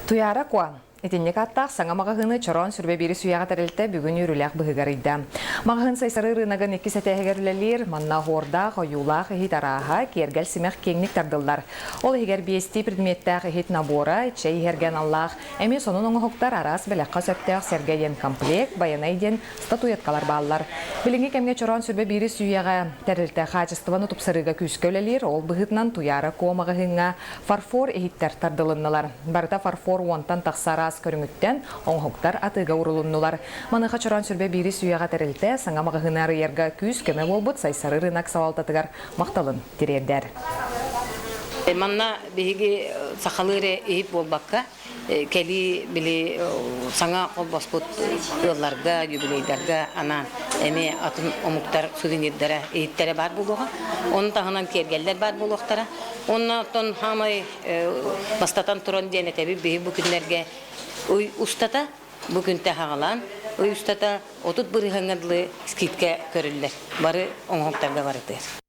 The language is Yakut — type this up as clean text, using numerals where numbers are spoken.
Туйаара Куо. Итинник ааттаах саҥа маҕаһыыны Чороон сүрбэ биири сүүйэҕэ тэрилтэ бүгүн үөрүүлээх быһыыга арыйда. Маҕаһыын Сайсары ырыынагын иккис этээһигэр үлэлиир, манна оһуордаах, ойуулаах иһит арааһа, киэргэл-симэх киэҥник тардыллар. Ол иһигэр биэстии предметтээх иһит набора, чэй иһэргэ аналлаах, эмиэ сонун оҥоһуктар, араас бэлэххэ сөптөөх сэргэ диэн комплект, байанай диэн статуэткалар бааллар. Билиҥҥи кэмҥэ Чороон сүрбэ биири сүүйэҕэ тэрилтэ хаачыстыбаны тупсарыыга күүскэ үлэлиир, ол быһыытынан Туйаара Куо маҕаһыыҥҥа фарфор иһиттэр тардылыннылар. Барыта фарфор уонтан тахса араас көрүҥүттэн оҥоһуктар атыыга урулуннулар. Маныаха Чороон сүрбэ биирис үйэҕэ тэрилтэ саҥа маҕаһыыны арыйарга күүс-көмө буолбут Сайсары рынок салалтатыгар махталын тириэрдэр. Манна биһиги сахалыы эрэ иһит буолбакка, кэлии били саҥа холбоспут ыалларга, юбилейдарга анаан эмиэ атын омуктар сувенирдара, иһиттэрэ баар буолуоҕа. Ону таһынан киэргэллэр баар буолуохтара. Уонна оттон хаамай бастатан туран диэн этэбит биһи бу күннэргэ ый устата, бу күнтэ хаҕалаан ый устата 30 бырыһыаҥҥа дылы скидка көрүллэр. Бары оҥоһуктарга барытыгар.